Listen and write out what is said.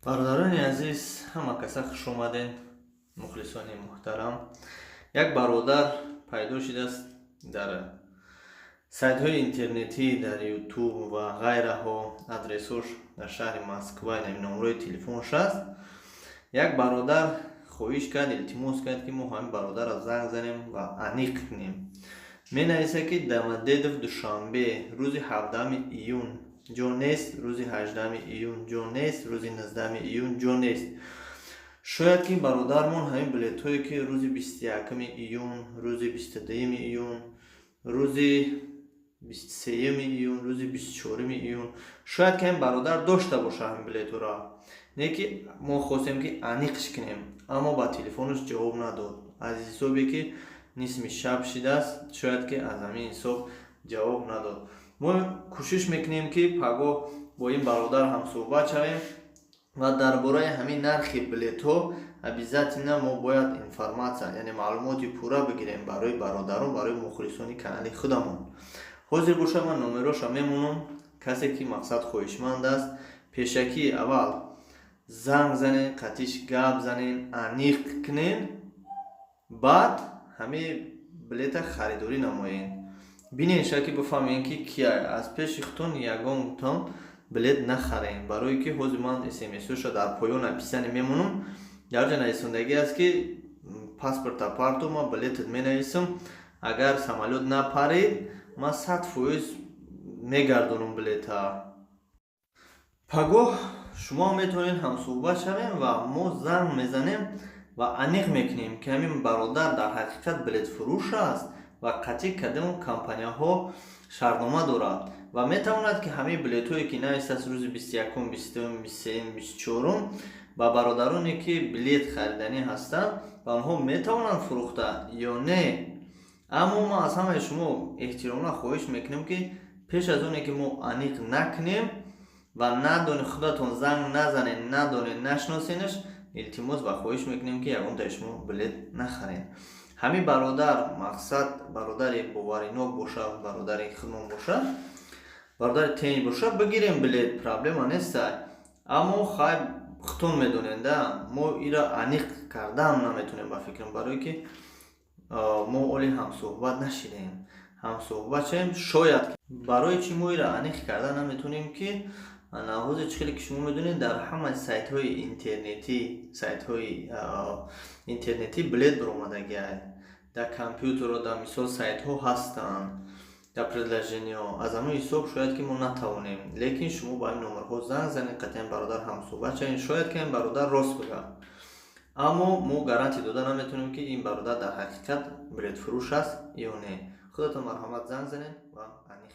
Бародарони азиз, ҳама каса хуш омаден, мухлисони муҳтарам. Як бародар пайдо шудааст дар сайтҳои интернетӣ, дар Ютуб ва ғайраҳо. Адресош дар шаҳри Москва, номрои телефонш аст. Як бародар хоҳиш кард, илтимос кард, ки мо ҳамин бародарро занг занем ва аниқ кунем. Менависад, ки Домодедово, Душанбе, рӯзи 17 июн ҷо нест, рӯзи 18 июн ҷо нест, рӯзи 19 июн ҷо нест. Шояд ки бародармон ҳамин билетҳое, ки рӯзи 21 июн, рӯзи 22 июн, рӯзи 23 июн, рӯзи 24 июн, шояд ки ҳамин бародар дошта боша ҳамин билетҳоро. Не ки мо хостем, ки аниқш кунем, аммо ба телефонаш ҷавоб надод. Аз ҳисобе ки нисми шаб шидааст, шояд ки аз ҳамин ҳисоб ҷавоб надод. Мо кӯшиш мекунем, ки пагоҳ бо ин бародар ҳамсӯҳбат шавем ва дар бораи ҳамин нархи билетҳо обязательно мо бояд информация, яъне маълумоти пурра бигирем барои бародарон, барои мухлисони канали худамон. Ҳозир боша, ман номероша мемонам. Касе ки, мақсад, хоҳишманд аст, пешакӣ аввал занг занен, қатиш гап занен, аниқ кунен, баъд ҳамин билета харидорӣ намоен. Бинен, шояд ки бифаҳмем, ки кия. Аз пеши худтон ягонтон билет нахарем, барое ки ҳозир ман смсоша дар поён описание мемонам. Дар ҷа нависондагӣ аст, ки паспорта парту, ман билетат менависам, агар самолёт напарид, ман 100% мегардонам билета. Пагоҳ шумо метавонед ҳамсӯҳбат шавем ва мо занг мезанем ва аниқ мекунем, ки ҳамин бародар дар ҳақиқат билетфурӯш аст ва қатъи кадом компанияҳо шартнома дорад ва метавонад, ки ҳамаи билетҳое, ки навистааст рӯзи 21-ум, 22-ум, 23-ум, 24-ум, ба бародароне, ки билет хариданӣ ҳастанд, ба онҳо метавонанд фурӯхта ё не. Аммо мо аз ҳамаи шумо эҳтиромона хоҳиш мекунем, ки пеш аз оне ки мо аниқ накунем ва надони худатон занг назанед, надонед, нашиносенаш, илтимос ва хоҳиш мекунем, ки ягонтаи шумо билет нахаред. Ҳамин бародар, мақсад, бародари боваринок боша, бародари худмон боша, бародари тенҷ боша, бигирем билет, проблема неста. Аммо хай, худтон медонед да, мо ира аниқ кардаам наметонем, ба фикрам, барое ки мо оли ҳамсӯҳбат нашидаем. Ҳамсӯҳбат шавем, шояд. Барои чӣ мо ира аниқ карда наметонем? Ки ҳозир, чӣ хеле ки шумо медонед, дар ҳамаи сайтҳои интернетӣ билет баромадагиай дар компютеро, дар мисол сайтҳо ҳастанд, дар предложениҳо. Аз ҳамин ҳисоб шояд ки мо натавонем. Лекин шумо ба ин номерҳо занг занед, қатъиян бародар ҳамсӯҳбат шавед. Шояд ки ин бародар рост бигӯяд, аммо мо гарантия дода наметавонем, ки ин бародар дар ҳақиқат билетфурӯш аст ё не. Худатон марҳамат, занг занед ва аниқ.